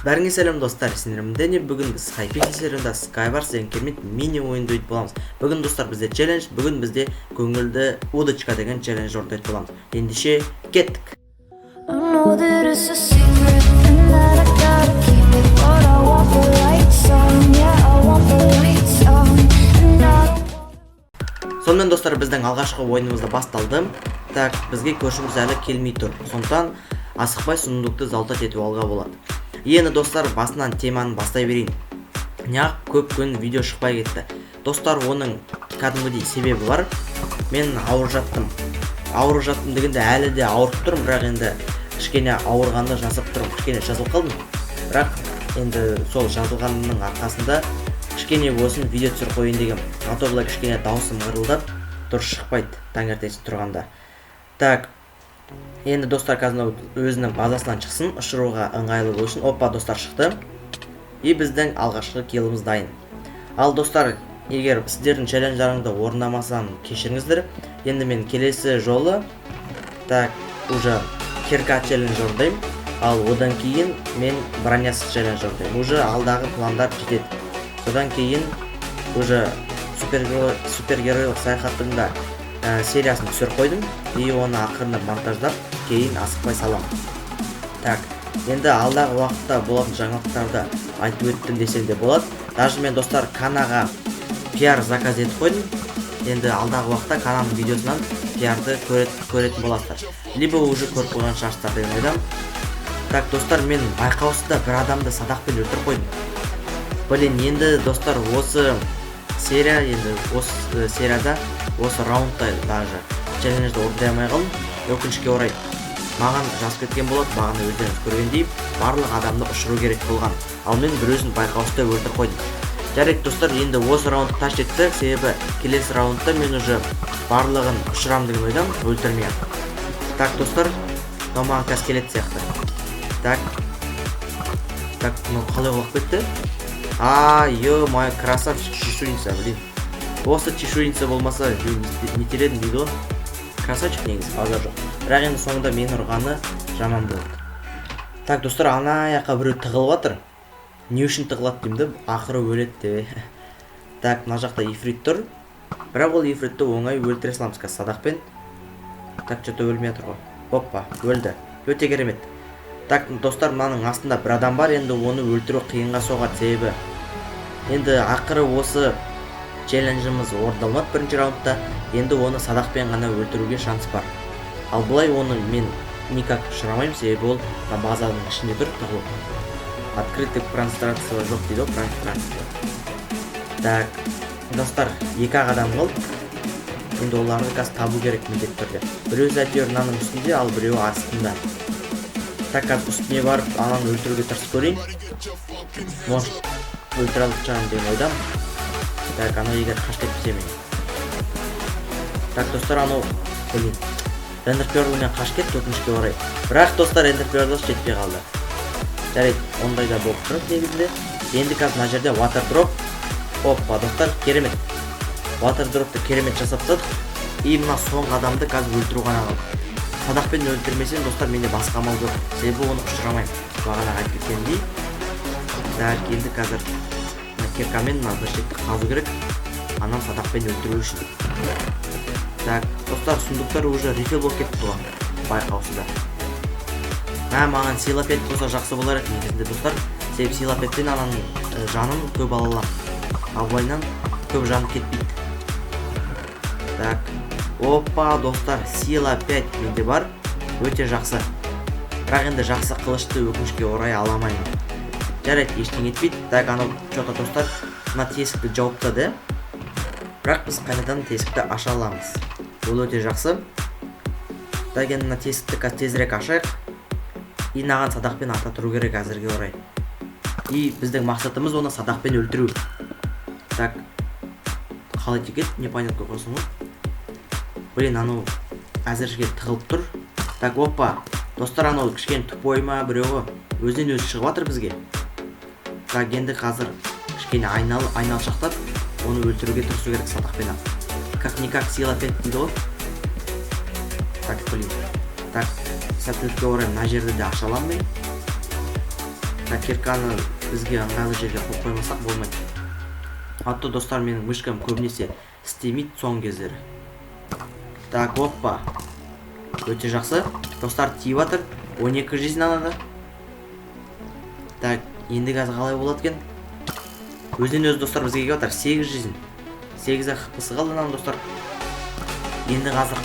Бәріңе сәлем, достар! Сендермен Дени. Бүгін біз Hypixel серверінде Skywars деген керемет мини ойынды ойнайтын боламыз. Бүгін, достар, бізде челлендж, бүгін бізде көңілді удочка деген челлендж орындайтын боламыз. Ендеше кеттік. I know that it's a secret and that I gotta keep it, but I want the lights on, yeah, I want the lights on, and I don't. Сонымен, достар, біздің алғашқы ойынымыз да басталды. Так, бізге көршіміз әлі келмей тұр, сондықтан асықпай сундукты залутать етіп алуға болады. Енді, достар, басынан теманы бастай берейін. Неғып көп күн видео шықпай кетті, достар? Оның кәдімгідей себебі бар. Мен ауырып жаттым. Ауырып жаттым дегенде, әлі де ауырып тұрмын, бірақ енді кішкене ауырғанды жасап тұрмын, кішкене жазылып қалдым. Бірақ енді сол жазылғанымның арқасында кішкене болсын видео түсіріп қояйын дегенмін, а то былай кішкене дауысым ырылдап, дұрыс шықпайды таңертеңгісін тұрғанда. Так, енді, достар, қазір мынау өзінің базасынан шықсын, ұшыруға ыңғайлы болу үшін. Опа, достар, шықты, и біздің алғашқы килліміз дайын. Ал, достар, егер сіздердің челлендждарыңды орындамасам, кешіріңіздер. Енді мен келесі жолы, так, уже кирка челлендж орындаймын, ал одан кейін мен бронясыз челлендж орындаймын. Уже алдағы пландар жетеді. Содан кейін уже супергеройлық саяхаттың да сериясын түсіріп қойдым и оны ақырындап монтаждап, кейін асықпай саламын. Так, енді алдағы уақытта болатын жаңалықтарды айтып өттім десем де болады. Даже мен, достар, Канаға пиар заказ етіп қойдым. Енді алдағы уақытта Кананың видеосынан пиарды көретін боласыздар, либо уже көріп қойған шығарсыздар деген ойдамын. Так, достар, мен байқаусызда бір адамды садақпен өлтіріп қойдым. Блин, енді, достар, осы серия, енді осы серияда, осы раундта даже челленджді орындай алмай қалдым, өкінішке орай. Маған жазып кеткен болады бағана, өздеріңіз көргендей, барлық адамды ұшыру керек болған, ал мен біреусін байқаусызда өлтіріп қойдым. Жарайды, достар, енді осы раундты таш еттік, себебі келесі раундта мен уже барлығын ұшырамын деген ойдамын, өлтірмей ақ. Так, достар, мынау маған қазір келетін сияқты. Так, так, мынау қалай құлап кетті? А, ё-моё, красавчик, чешуйница, блин. Осы чешуйница болмаса, блин, не етер едім дейді ғой. Красавчик негізі, базар жоқ, бірақ енді соңында мені ұрғаны жаман болды. Так, достар, ана жаққа біреу тығылып жатыр. Не үшін тығылады деймін да, ақыры өледі деп. Так, мына жақта ифрит тұр, бірақ ол ифритті оңай өлтіре саламыз қазір садақпен. Так, что-то өлмей жатыр ғой. Опа, өлді, өте керемет. Так, достар, мынаның астында бір адам бар. Енді оны өлтіру қиынға соғады, себебі енді ақыры осы челленджіміз орындалмады бірінші раундта. Енді оны садақпен ғана өлтіруге шанс бар, ал былай оны мен никак ұшырамаймын, себебі ол мына базаның ішінде тұр тығылып. Открытый пространство жоқ дейді ғой, пространство. Так, достар, екі ақ адам қалды. Енді оларды қазір табу керек міндетті түрде. Біреусі әйтеуір мынаның үстінде, ал біреуі астында. Так, қазір үстіне барып, ананы өлтіруге тырысып көрейін, может, өлтіре алатын шығармын деген ойдамын. Так, анау егер қашып кетпесе мен. Так, достар, анау, блин, эндерперлмен қашып кетті, өкінішке орай. Бірақ, достар, эндерперлс жетпей қалды. Жарайды, ондай да болып тұрады негізінде. Енді қазір мына жерде water drop. Опа, достар, керемет, water dropты керемет жасап тастадық. И мына соңғы адамды қазір өлтіру ғана қалды. Садақпен өлтірмесем, достар, менде басқа амал жоқ, себебі оны ұшырамаймын, бағана айтып кеткенімдей. Так, енді қазір мына киркамен мына бір шетті қазу керек анан садақпен өлтіру үшін. Так, достар, сундуктар уже рефил болып кетіпті ғой байқаусызда. Мә, маған сила 5 болса, жақсы болар еді негізінде, достар, себебі сила 5-пен ананың жанын көп ала аламын, ал былайынан көп жаны кетпейді. Так, опа, достар, сила 5 менде бар, өте жақсы. Бірақ енді жақсы қылышты, өкінішке орай, ала алмаймын. Жарайды, ештеңе етпейді. Так, анау че-то, достар, мына тесікті жауып тастады, бірақ біз қайтадан тесікті аша аламыз, ол өте жақсы. Так, енді мына тесікті қазір тезірек ашайық и мынаған садақпен ата тұру керек әзірге орай. И біздің мақсатымыз оны садақпен өлтіру. Так, қалай тиіп кетті, непонятно қойсың ғой. Блин, анау әзірге тығылып тұр. Так, опа, достар, анау кішкене тупой ма біреу ғой, өзінен өзі шығып жатыр бізге. Так, енді қазір кішкене айналшақтап, оны өлтіруге тырысу керек садақпен ақ. Как никак сила 5 дейді ғой. Так, блин. Так, сәттілікке орай мына жерді де аша аламын мен. Так, енді мына жерде бір адам бар. Так, кирканы бізге ыңғайлы жерге қойып қоймасақ, болмайды. А то, достар, менің мышкам көбінесе істемейді соңғы кездері. Так, опа, өте жақсы, достар, тиіп жатыр. 12 жизнь анада. Так, енді қазір қалай болады екен? Өзінен өзі, достар, бізге келіп жатыр. 8 жизнь, 8 ақ хпсы қалды ананың, достар. Енді қазір,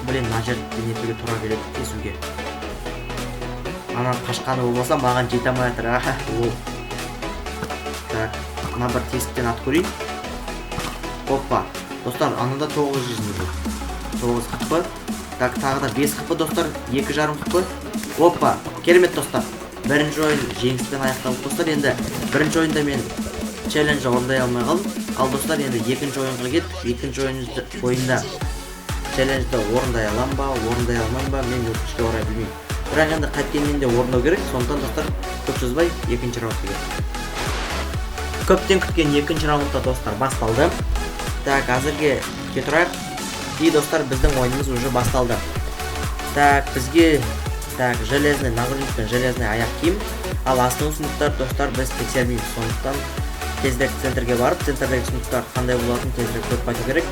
блин, мына жерді нетуге тура келеді, кесуге. Ана қашқаны болмаса, маған жете алмай жатыр. Аха, ол. Так, мына бір тесіктен атып көрейін. Опа, достар, анада 9 жизнь уже, 9 хп. Так, тағы да 5 хп, достар, 2,5 хп. Опа, керемет, достар, бірінші ойын жеңіспен аяқталды. Достар, енді бірінші ойында мен челлендж орындай алмай қалдым. Ал, достар, енді екінші ойынға кеттік. Екінші ойында челленджді орындай аламын ба, орындай алмаймын ба, мен өкінішке орай білмеймін. Бірақ енді қайткенмен де орындау керек. Сондықтан, достар, көп созбай екінші раундқа кеттік. Көптен күткен екінші раундта, достар, басталды. Так, әзірге кете тұрайық. И, достар, біздің ойынымыз уже басталды. Так, бізге, так, железный нагрудник пен железный аяқ киім. Ал астыңғы сундуктар, достар, біз тексермейміз. Сондықтан тезірек центрге барып, центрдегі сундуктар қандай болатынын тезірек көріп қайту керек.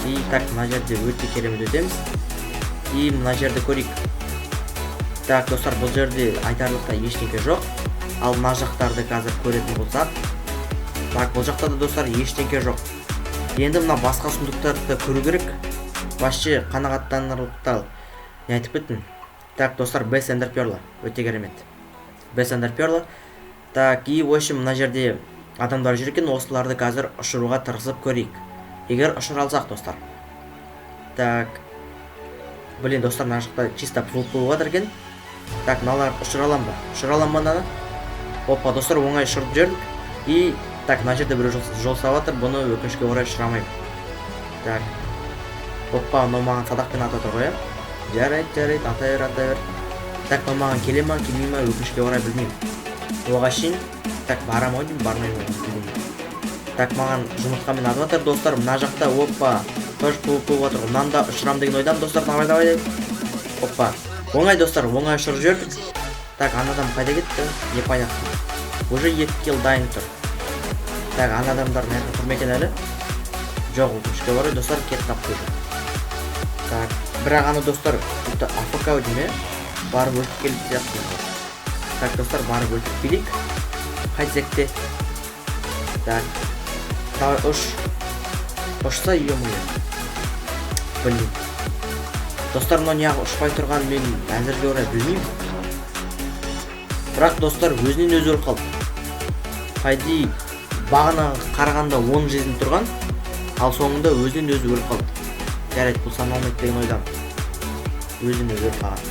И так, мына жерде өте керемет өтеміз. И мына жерді көрейік. Так, достар, бұл жерде айтарлықтай ештеңе жоқ. Ал мына жақтарды қазір көретін болсақ, так, бұл жақта да, достар, ештеңе жоқ. Енді мына басқа сундуктарды көру керек. Вообще қанағаттанарлықтай не айтып кеттім. Так, достар, бес эндерперла, өте керемет, бес эндерперла. Так, и в общем, мына жерде адамдар жүр екен. Осыларды қазір ұшыруға тырысып көрейік, егер ұшыра алсақ, достар. Так, блин, достар, мына жақта чисто пвп болып жатыр екен. Так, мыналарды ұшыра аламын ба, ұшыра аламын ба мынаны? Опа, достар, оңай ұшырып жібердік. И так, мына жерде біреу жол салып жатыр. Бұны, өкінішке орай, ұшыра алмаймын. Так, опа, мынау маған садақпен атып отыр ғой, иә. Жарайды, жарайды, ата бер, ата бер. Так, мынау маған келе ма, келмей ма, өкінішке орай, білмеймін. Оға шейін, так, барамын ау деймін, бармаймын ау білмеймін. Так, маған жұмыртқамен атып жатыр, достар, мына жақта. Опа, тоже пвп болып жатыр ғой. Мынаны да ұшырамын деген ойдамын, достар. Давай, давай деп. Опа, оңай, достар, оңай ұшырып жібердік. Так, ана адам қайда кетті, непонятно. Уже екі килл дайын тұр. Так, ана адамдар мына жақта тұр ма екен әлі? Жоқ, өкінішке орай, достар, кетіп қалыпты уже. Так, бірақ ана, достар, будто афк ау деймін, иә, барып өлтіріп келетін сияқтымын. Так, достар, барып өлтіріп келейік қайтсек те. Так, давай, ұш, ұшса. Ё-моё, блин, достар, мынау неғып ұшпай тұрғанын мен әзірге орай білмеймін. Бірақ, достар, өзінен өзі өліп қалды. По идее, бағана қарағанда 10 жизнь тұрған, ал соңында өзінен өзі өліп қалды. Жарайды, бұл саналмайды деген ойдамын, өзінен өзі өліп қалған.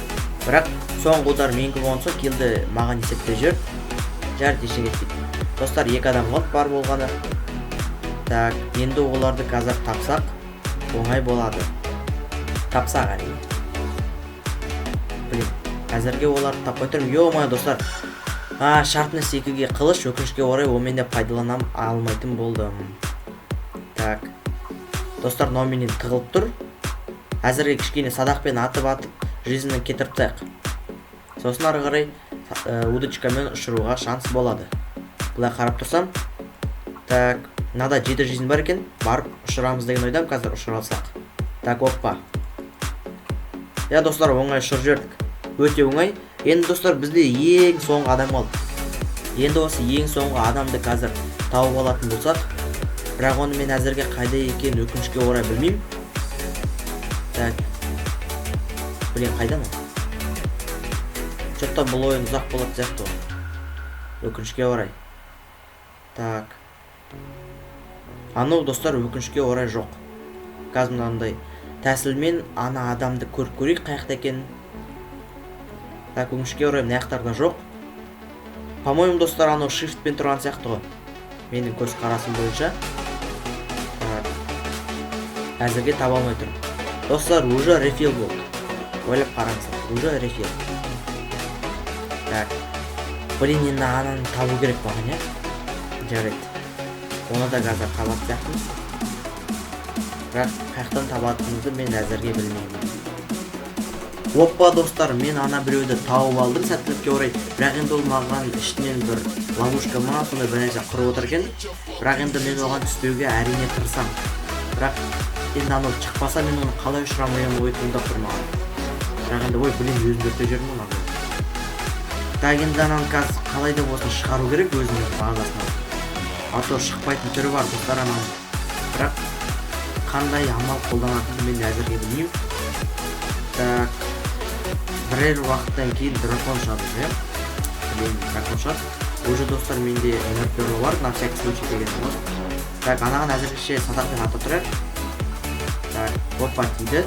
Бірақ соңғы удар менікі болған соң, киллді маған есептеп жіберді. Жарайды, ештеңе етпейді, достар. Екі адам қалды бар болғаны. Так, енді оларды қазір тапсақ, оңай болады. Тапсақ, әрине. Блин, әзірге оларды таппай тұрмын. Ё-моё, достар, а, sharpness 2-ге қылыш. Өкінішке орай, онымен де пайдалана алмайтын болдым. Так, достар, мынау менен тығылып тұр. Әзірге кішкене садақпен атып атып жизнін кетіріп тастайық. Сосын ары қарай удочкамен ұшыруға шанс болады. Былай қарап тұрсам, так, мынада жеті жизнь бар екен. Барып ұшырамыз деген ойдамын қазір, ұшыра алсақ. Так, опа, иә, достар, оңай ұшырып жібердік, өте оңай. Енді, достар, бізде ең соңғы адам қалды. Енді осы ең соңғы адамды қазір тауып алатын болсақ. Бірақ оны мен әзірге қайда екенін, өкінішке орай, білмеймін. Так, блин, қайда мынау? Че-то бұл ойын ұзақ болатын сияқты ғой, өкінішке орай. Так, анау, достар, өкінішке орай, жоқ. Қазір мынандай тәсілмен ана адамды көріп көрейік, қай жақта екенін. Так, өкінішке орай, мына жақтарда жоқ. По-моему, достар, анау shift пен тұрған сияқты ғой, менің көзқарасым бойынша. Так, әзірге таба алмай тұрмын, достар. Уже рефил болды, ойлап қараңыздар, уже рефил. Так, блин, енді ананы табу керек маған, иә. Жарайды, оны да қазір табатын сияқтымыз. Бірақ қай жақтан табатынымызды мен әзірге білмеймін. Опа, достар, мен ана біреуді тауып алдым сәттілікке орай. Бірақ енді ол маған ішінен бір ловушка ма, сондай бір нәрсе құрып отыр екен. Бірақ енді мен оған түспеуге, әрине, тырысамын. Бірақ енді анау шықпаса, мен оны қалай ұшырамын деген ой туындап тұр маған. Бірақ енді, ой, блин, өзімді өртеп жібердім ғой мына. Так, енді ананы қазір қалай да болсын шығару керек өзінің базасынан, а то шықпайтын түрі бар, достар, ананың. Бірақ қандай амал қолданатынымды мен әзірге білмеймін. Так, бірер уақыттан кейін дракон шығады уже, иә. Блин, дракон шығады уже, достар. Менде энерперл бар, на всякий случай деген ғой. Так, анаған әзірше садақпен ата тұрайық. Так, опа, тиді,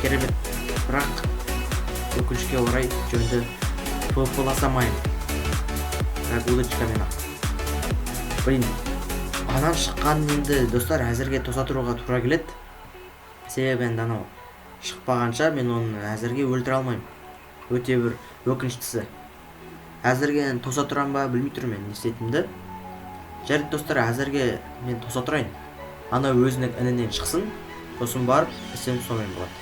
керемет. Бірақ өкінішке орай, жөнді пвпласа алмаймын. Так, удочкамен ақ. Блин, анан шыққанын енді, достар, әзірге тоса тұруға тура келеді, себебі енді анау шықпағанша мен оны әзірге өлтіре алмаймын. Өте бір өкініштісі, әзірге енді тоса тұрамын ба, білмей тұрмын мен не істейтінімді. Жарайды, достар, әзірге мен тоса тұрайын, анау өзінің інінен шықсын, сосын барып ісім сонымен болады.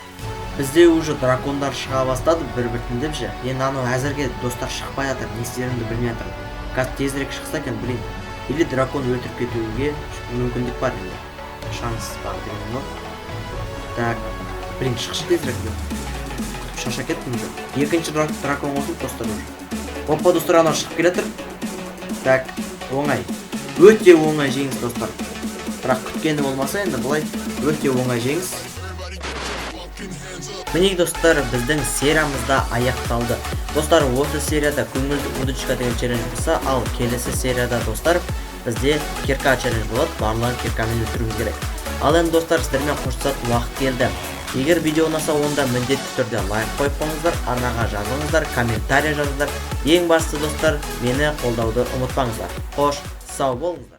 Бізде уже дракондар шыға бастады бір біртіндеп ше. Енді анау әзірге, достар, шықпай жатыр, не істерімді білмей жатырмын. Қазір тезірек шықса екен, блин. Или дракон өлтіріп кетуге мүмкіндік бар енді, шанс бар деген ғой. Так, блин, шықшы тезірек, күтіп шаршап кеттім уже. Екінші дракон қосылды, достар, уже. Опа, достар, анау шығып келе жатыр. Так, оңай, өте оңай жеңіс, достар. Бірақ күткені болмаса, енді былай өте оңай жеңіс. Міне, достар, біздің сериямыз да аяқталды. Достар, осы серияда көңілді удочка деген челлендж болса, ал келесі серияда, достар, бізде кирка челлендж болады, барлығын киркамен өлтіруіміз керек. Ал енді, достар, сіздермен қоштасатын уақыт келді. Егер видео ұнаса, онда міндетті түрде лайк қойып қойыңыздар, арнаға жазылыңыздар, комментарий жазыңыздар. Ең бастысы, достар, мені қолдауды ұмытпаңыздар. Қош, сау болыңыздар.